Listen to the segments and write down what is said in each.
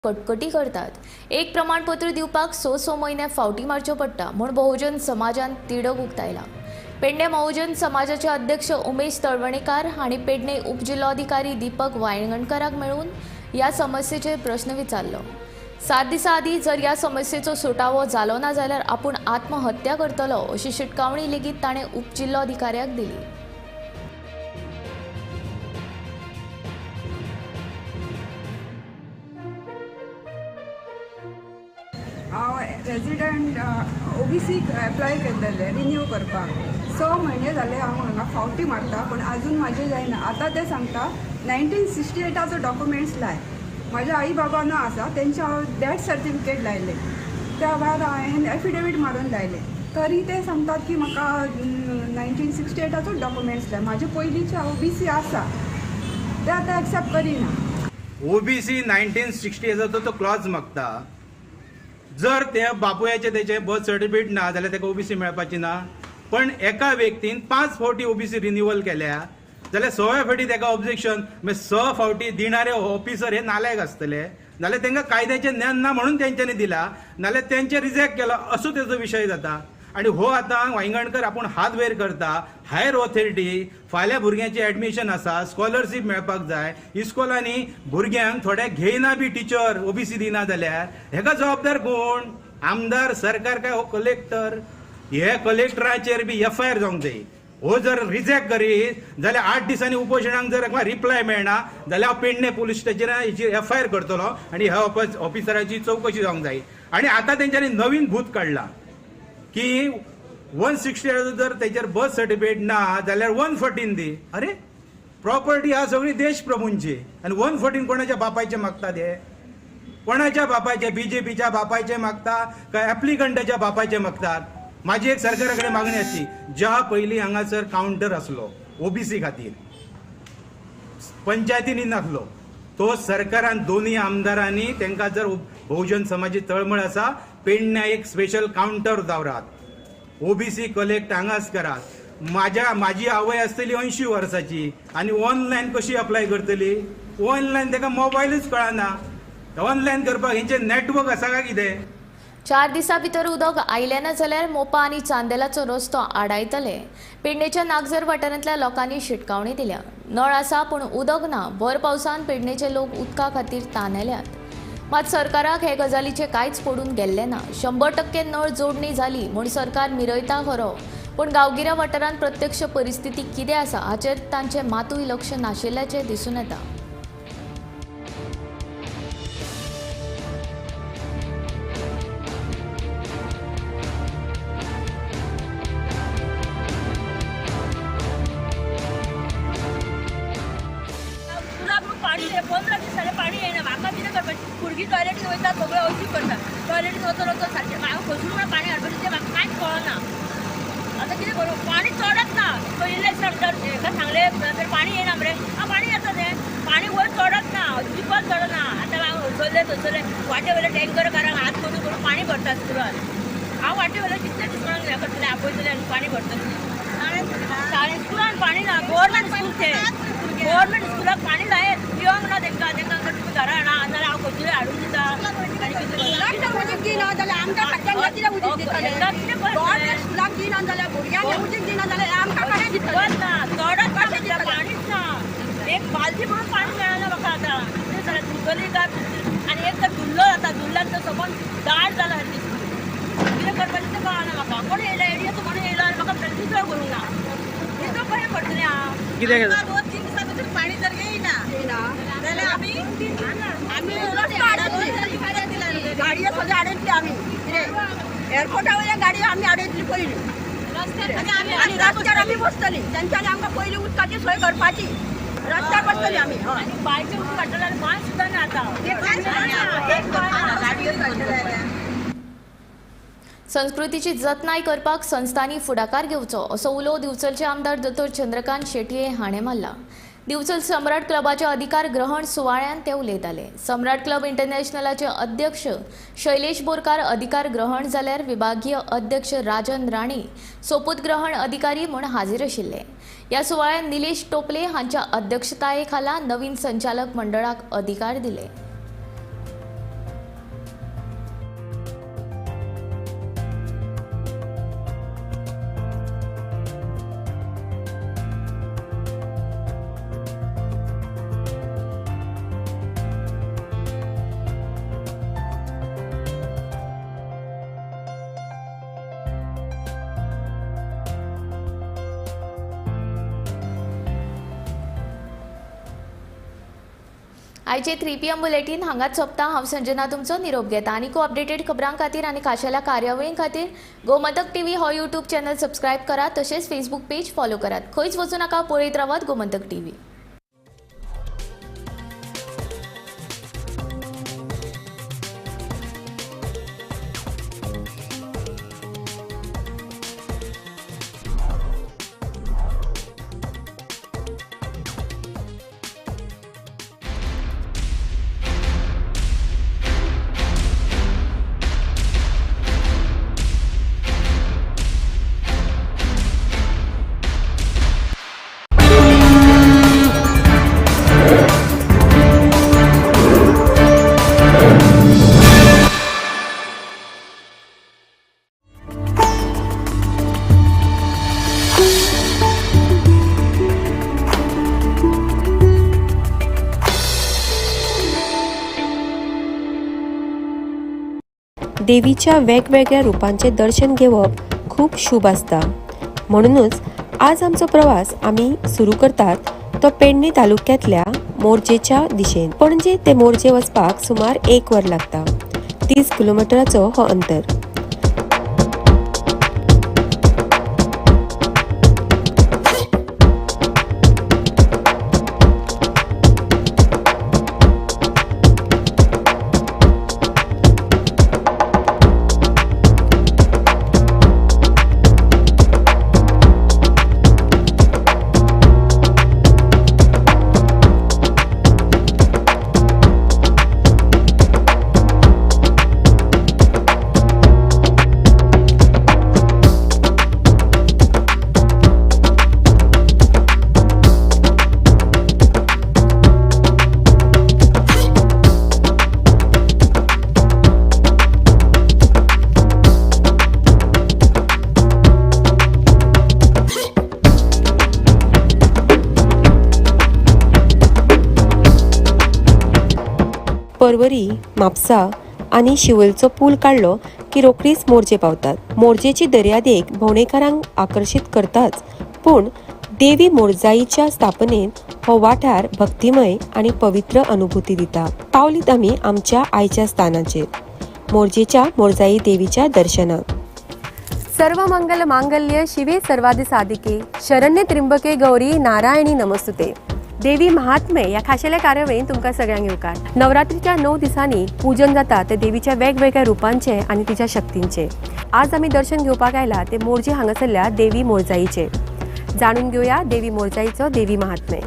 कटकटी करतात. एक प्रमाणपत्र दिवपाक 6-6 म्हयने फावटी मारच्यो पडटा म्हूण बहुजन समाजान तिडक उक्तायला. पेडणे बहुजन समाजाचे अध्यक्ष उमेश तळवणेकार हांणी पेडणे उपजिल्लोधिकारी दीपक वायंगणकराक मेळून ह्या समस्येचेर प्रश्न विचारलो. 7 दिसां आदीं जर ह्या समस्येचो सुटावो जालो ना जाल्यार आपूण आत्महत्या करतलो अशी शिटकावणी लेगीत ताणें उपजिल्लोधिकाऱ्याक दिली. हांव रेजिडंट ओबीसी एप्लाय केल्लें रिन्यू करपाक. 6 म्हयने जाले हांव हांगा फावटी मारता, पूण आजून म्हाजें जायना. आतां ते सांगता 1968चो डॉक्युमेंट्स लाय. म्हाज्या आई बाबा ना आसा, तेंचे हांव डॅथ सर्टिफिकेट लायलें, त्या भायर हांवें एफिडेवीट मारून लायलें, तरी ते सांगतात की म्हाका 1968चो डॉक्युमेंट्स लाय. म्हाजे पयलींचे ओबीसी आसा ते आतां एक्सेप्ट करिना. ओबीसी 1968चो तो क्लॉज मागता. जर ते बापुयाचे तेचे बर्थ सर्टिफिकेट ना जाल्यार ताका ओबीसी मेळपाची ना. पण एका व्यक्तीन 5 फावटी ओबीसी रिन्युअल केल्या जाल्यार 6व्या फावटी ताका ऑब्जेक्शन. मागीर 6 फावटी दिणारे ऑफिसर हे नालायक आसतले, नाल्यार तांकां कायद्याचें ज्ञान ना म्हणून तेंच्यांनी दिला, नाल्यार तेंचे रिजेक्ट केला असो तेजो विशय जाता. आनी हो आतां वायंगणकर आपूण हात वयर करता. हायर ऑथॉरिटी फाल्यां भुरग्यांचें एडमिशन आसा, स्कॉलरशीप मेळपाक जाय, इस्कॉलांनी भुरग्यांक थोडे घेयना बी टिचर ओबीसी दिना जाल्यार हेका जबाबदार कोण? आमदार, सरकार काय हो कलेक्टर? हे कलेक्टराचेर बी एफआयआर जावंक जाय. हो जर रिजेक्ट करीत जाल्यार 8 दिसांनी उपोशणाक जर रिप्लाय मेळना जाल्यार हांव पेडणे पुलीस स्टेशनार हेची एफआयआर करतलो आनी ह्या ऑफिसराची चवकशी जावंक जाय. आनी आतां तेंच्यांनी नवीन भूत काडला की 168 जर तेचेर बर्थ सर्टिफिकेट ना जाल्यार 114 दी. अरे प्रॉपर्टी हा सगळी देश प्रभूंची आनी 114 कोणाच्या बापायचे मागतात? हे कोणाच्या बापायचे? बीजेपीच्या बापायचे मागता काय एप्लिकंटाच्या बापायचे मागतात? माझी एक सरकारा कडेन मागणी आसची, ज्या पयलीं हांगासर कावंटर आसलो ओबीसी खातीर पंचायतींनी नासलो, तो सरकारान दोनूय आमदारांनी तांकां जर बहुजन समाजी तळमळ आसा, पेडण्या एक स्पेशल कावंटर दवरात, ओबीसी कलेक्ट हांगाच करात. माझी आवय आसतली 80 वर्साची आनी ऑनलायन कशी अप्लाय करतली? ऑनलायन ताका मोबायलूच कळना, ऑनलायन करपाक हेंचें नेटवर्क आसा काय कितें? 4 दिसां भितर उदक आयलें ना जाल्यार मोपा आनी चांदेलाचो रस्तो आडायतले. पेडणेच्या नागझर वाठारांतल्या लोकांनी शिटकावणी दिल्या. नळ आसा पूण उदक ना. भर पावसान पेडणेचे लोक उदका खातीर तानेल्यात. मात सरकाराक हे गजालीचें कांयच पडून गेल्लें ना. 100% नळ जोडणी जाली म्हूण सरकार मिरयता खरो, पूण गांवगिऱ्या वाठारांत प्रत्यक्ष परिस्थिती कितें आसा हाचेर तांचें मातूय लक्ष नाशिल्ल्याचें दिसून येता. पाणी 15 दीस जाले पाणी येयना. म्हाका कितें करपाचें? भुरगीं टॉयलेटीन वयता, सगळें अशी करता. टॉयलेटीन वचून वचून सारकें हांव खंयसून म्हण पाणी हाडपाचें तें म्हाका कांयच कळना. आतां कितें करूं? पाणी चडच ना. पयिल्ले हेका सांगलें पाणी येयना मरे, आं पाणी येता तें पाणी वयर चडच ना, अजिबात चडना. आतां हांव हयसरलें थंयसरलें वाटे वयले टँकर कारांक हात करून करून पाणी भरता स्कुलान. हांव वाटे वयले कितले दीस म्हणून हें करतलें, आपयतलें आनी पाणी भरतलें. शाळेन स्कुलान पाणी ना. गव्हर्मेंट स्कूल तें, गव्हर्मेंट स्कुलाक पाणी जाय, पिवंक ना तेंकां. तेंकां तुमी घरा हाडा, नाजाल्यार हांव खंयचें हाडून दिता. उदीक दिना जाल्यार आमकां खात्यान कितें उदीक दितलें? गव्हर्मेंट स्कुलाक दिना जाल्यार, भुरग्यांक उदीक दिना जाल्यार आमकां कशें दितलें? ना, चडच ना, पाणीच ना. एक बालदी म्हणून पाणी मेळना म्हाका. आतां कितें जालें धुतली काय? आनी एक तर धुल्लो जाता, धुल्ल्यान तर सगळो दाट जाला. कितें करपाचें तें कळना म्हाका. कोण येयला एरियाचो कोण येयला आनी म्हाका नितळ करूंक ना. नितळ कशें करतलें हांव? कितें 2-3 दिसां भितर पाणी जर येयना जाल्यार आमी आमी रस्तो आडयतली, गाडयो सगळ्यो आडयतली आमी. कितें एअरपोर्टा वयल्यान गाडयो आमी आडयतली पयलीं, आनी रस्त्यार आमी बसतली. तेंच्यांनी आमकां पयलीं उदकाची सोय करपाची. रस्त्यार बसतली आमी. हय, आनी बांयचें उदक काडटलें आनी बांय सुद्दां ना आतां. संस्कृतीची जतनाय करपाक संस्थांनी फुडाकार घेवचो असो उलो दिवचलचे आमदार दोतोर चंद्रकांत शेटये हाणें मारला. दिवचल सम्राट क्लबाच्या अधिकार ग्रहण सुवाळ्यान ते उलयताले. सम्राट क्लब इंटरनॅशनलाचे अध्यक्ष शैलेश बोरकार अधिकार ग्रहण जाल्यार विभागीय अध्यक्ष राजन राणे सोपूत ग्रहण अधिकारी म्हूण हाजीर आशिल्ले. ह्या सुवाळ्यान निलेश टोपले हांच्या अध्यक्षताये खाला नवीन संचालक मंडळाक अधिकार दिले. आयचे 3 PM bulletin हांगाच सोंपता. हांव संजना तुमचो निरोप घेता. आनीकू अपडेटेड खबरां खातीर आनी खाशेल्या कार्यावळीं खातीर गोमंतक टीव्ही हो यूट्यूब चॅनल सबस्क्रायब करात, तशेंच फेसबूक पेज फॉलो करात. खंयच वचूं नाका, पळयत रावात गोमंतक टीव्ही. देवीच्या वेगवेगळ्या रुपांचें दर्शन घेवप खूब शुभ आसता. म्हणूनच आज आमचो प्रवास आमी सुरू करतात तो पेडणे तालुक्यांतल्या मोरजेच्या दिशेन. पणजे ते मोरजे वचपाक सुमार 1 वर लागता. 30 किलोमिटराचो हो अंतर. पर्वरी, म्हापसा आनी शिवलचो पूल काडलो की रोखडीच मोरजे पावतात. मोरजेची दर्यादेग भोंवडेकारांक आकर्शीत करताच, पूण देवी मोरजाईच्या स्थापनेन हो वाठार भक्तिमय आनी पवित्र अनुभूती दिता. पावलीत आमी आमच्या आयच्या स्थानाचेर, मोरजेच्या मोरजाई देवीच्या दर्शनाक. सर्व मंगल मांगल्य शिवे सर्वादि साधिके शरण्य त्रिंबके गौरी नारायणी नमस्तुते. देवी महात्म्य ह्या खाशेल्या कार्यावळीन तुमकां सगळ्यांक येवकार. नवरात्रीच्या 9 दिसांनी पूजन जाता ते देवीच्या वेगवेगळ्या रुपांचे आनी तिच्या शक्तींचे. आज आमी दर्शन घेवपाक आयला ते मोरजे हांगासरल्या देवी मोरजाईचे. जाणून घेवया देवी मोरजाईचो देवी महात्म्य.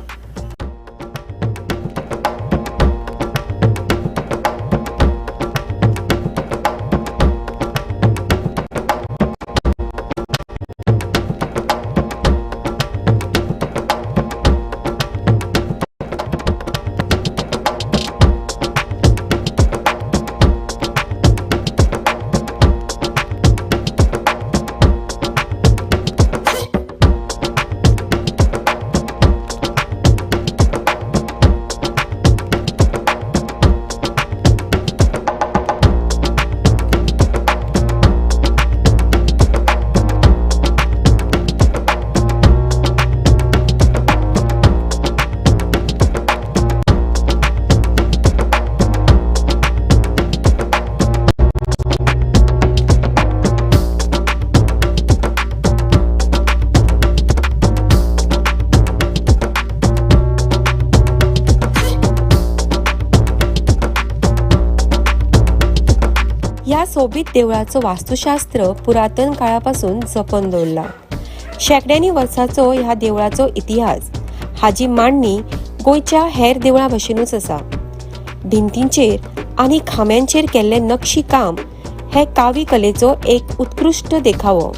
ह्या सोबीत देवळाचो वास्तुशास्त्र पुरातन काळापासून जपून दवरला. शेंकड्यांनी वर्सांचो ह्या देवळाचो इतिहास. हाजी मांडणी गोंयच्या हेर देवळां भशेनूच आसा. भिंतींचेर आनी खांब्यांचेर केल्लें नक्षी काम हे कावी कलेचो एक उत्कृश्ट देखावो.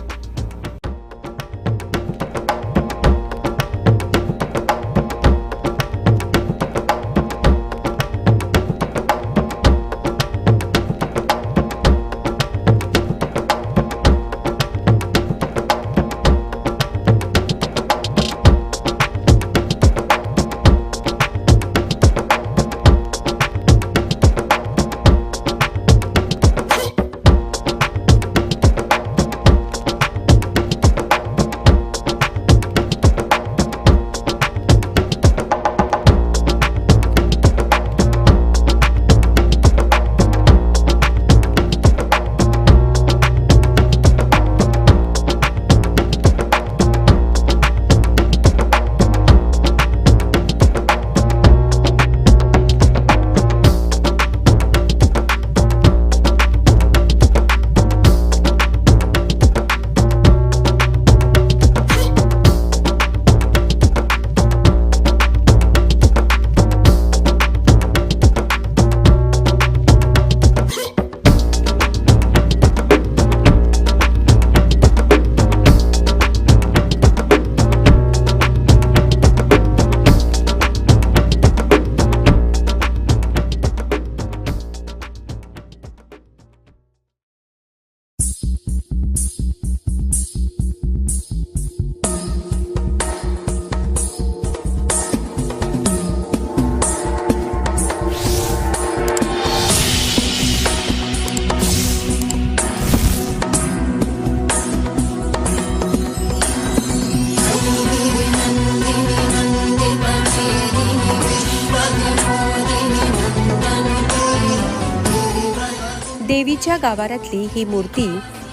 देवीच्या गावारांतली ही मूर्ती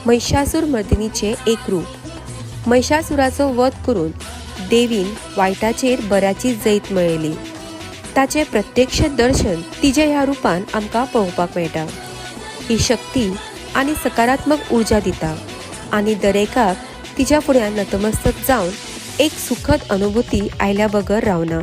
महिषासूर मर्दिनीचें एक रूप. महिषासुराचो वध करून देवीन वायटाचेर बऱ्याची जैत मेळयली. ताचें प्रत्यक्ष दर्शन तिजे ह्या रुपान आमकां पळोवपाक मेळटा. ही शक्ती आनी सकारात्मक उर्जा दिता आनी दरेकाक तिच्या फुड्यान नतमस्तक जावन एक सुखद अनुभूती आयल्या बगर रावना.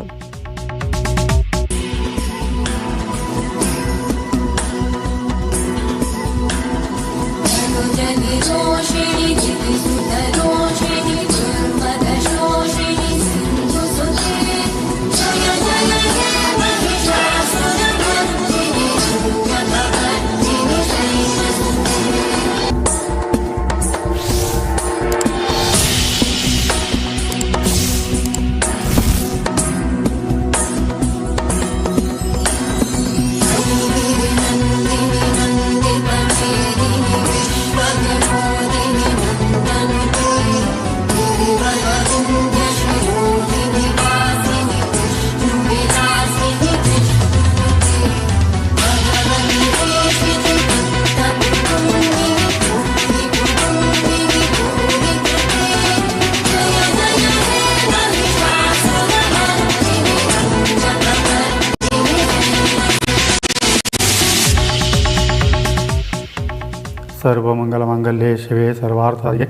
सर्वमंगलमांगल्ये शिवे सर्वार्थाये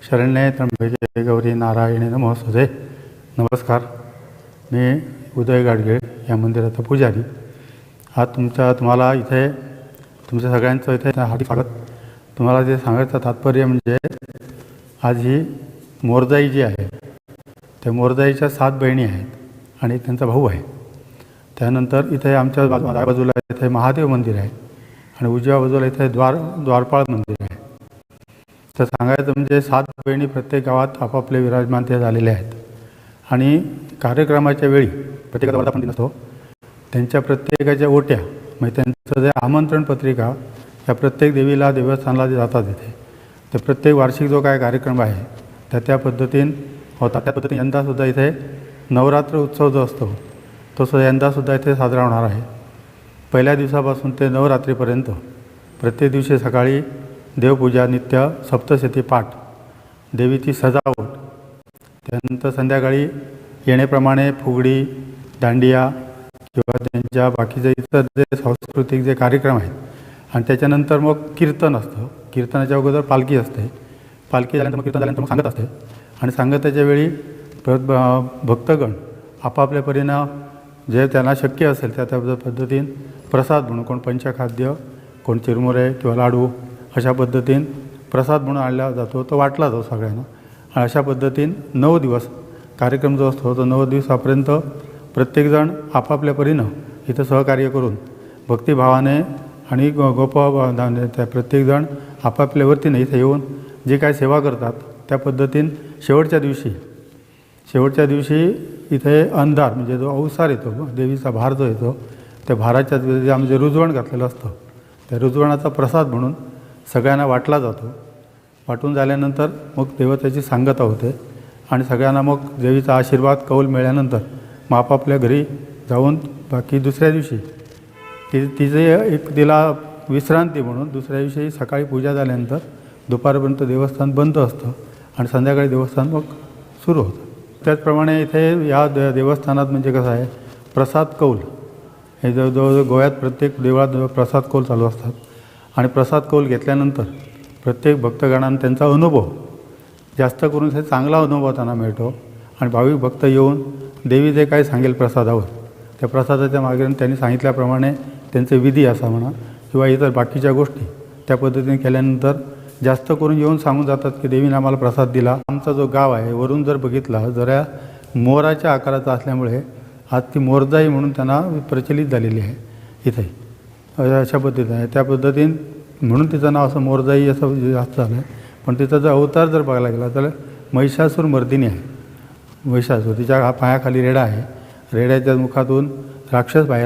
शरण्ये त्र्यंबके गौरी नारायणी नमोस्तुते. नमस्कार, मी उदय गाडगीळ, या मंदिराचा पुजारी. आज तुम्हाला इथे तुमच्या सगळ्यांचं इथे हार्दिक स्वागत. तुम्हाला जे सांगायचं तात्पर्य म्हणजे आज ही मोरजाई जी आहे त्या मोरजाईच्या 7 बहिणी आहेत आणि त्यांचा भाऊ आहे. त्यानंतर इथे आमच्या डाव्या बाजूला इथे महादेव मंदिर आहे आणि उजव्या बाजूला इथे द्वारपाळ मंदिर आहे. तर सांगायचं म्हणजे 7 बहिणी प्रत्येक गावात आपापले विराजमान ते झालेले आहेत आणि कार्यक्रमाच्या वेळी प्रत्येकाचा वर्धापन दिन असतो. त्यांच्या प्रत्येकाच्या ओट्या म्हणजे त्यांचं जे आमंत्रण पत्रिका या प्रत्येक देवीला देवस्थानाला जे जातात तिथे तर प्रत्येक वार्षिक जो काय कार्यक्रम आहे त्या त्या पद्धतीने होता. त्या पद्धतीने यंदासुद्धा इथे नवरात्र उत्सव जो असतो तो सुद्धा यंदासुद्धा इथे साजरा होणार आहे. पहिल्या दिवसापासून ते नवरात्रीपर्यंत प्रत्येक दिवशी सकाळी देवपूजा, नित्य सप्तशती पाठ, देवीची सजावट, त्यानंतर संध्याकाळी येण्याप्रमाणे फुगडी, दांडिया किंवा त्यांच्या बाकीचे इतर जे सांस्कृतिक जे कार्यक्रम आहेत आणि त्याच्यानंतर मग कीर्तन असतं. कीर्तनाच्या अगोदर पालखी असते, पालखी झाल्यानंतर मग कीर्तन झाल्यानंतर मग सांगत असते आणि सांगताच्या वेळी परत भक्तगण आपापल्या परीनं जे त्यांना शक्य असेल त्या त्या पद्धतीनं प्रसाद म्हणून कोण पंचखाद्य, कोण चिरमुरे किंवा लाडू अशा पद्धतीनं प्रसाद म्हणून आणला जातो, तो वाटला जातो सगळ्यांना. आणि अशा पद्धतीनं 9 दिवस कार्यक्रम जो असतो तो 9 दिवसापर्यंत प्रत्येकजण आपापल्या परीनं इथं सहकार्य करून भक्तिभावाने आणि गोपाने त्या प्रत्येकजण आपापल्या वतीने इथे येऊन जे काय सेवा करतात त्या पद्धतीनं शेवटच्या दिवशी इथे अंधार म्हणजे जो अवसार येतो, देवीचा भार जो येतो त्या भाराच्या जे आम्ही जे रुजवण घातलेलं असतं त्या रुजवणाचा प्रसाद म्हणून सगळ्यांना वाटला जातो. वाटून झाल्यानंतर मग देवतेची सांगता होते आणि सगळ्यांना मग देवीचा आशीर्वाद कौल मिळाल्यानंतर मग आपापल्या घरी जाऊन बाकी दुसऱ्या दिवशी तिचे एक तिला विश्रांती म्हणून दुसऱ्या दिवशी सकाळी पूजा झाल्यानंतर दुपारपर्यंत देवस्थान बंद असतं आणि संध्याकाळी देवस्थान मग सुरू होतं. त्याचप्रमाणे इथे या देवस्थानात म्हणजे कसं आहे, प्रसाद कौल हे जवळजवळ गोव्यात प्रत्येक देवळात प्रसाद कौल चालू असतात आणि प्रसाद कौल घेतल्यानंतर प्रत्येक भक्तगणांना त्यांचा अनुभव जास्त करून हे चांगला अनुभव त्यांना मिळतो आणि भाविक भक्त येऊन देवी जे काही सांगेल प्रसादावर त्या प्रसादाच्या मागे त्यांनी सांगितल्याप्रमाणे त्यांचे विधी असा म्हणा किंवा इतर बाकीच्या गोष्टी त्या पद्धतीने केल्यानंतर जास्त करून येऊन सांगून जातात की देवीने आम्हाला प्रसाद दिला. आमचा जो गाव आहे वरून जर बघितला जरा मोराच्या आकाराचा असल्यामुळे आज ती मोरजाई म्हणून त्यांना प्रचलित झालेली आहे इथे, अशा पद्धतीने आहे. त्या पद्धतीने म्हणून तिचं नाव असं मोरजाई असं जास्त झालं आहे. पण तिचा जर अवतार जर बघायला गेला तर महिषासूर मर्दिनी आहे. महिषासूर तिच्या पायाखाली रेडा आहे, रेड्याच्या मुखातून राक्षस बाहेर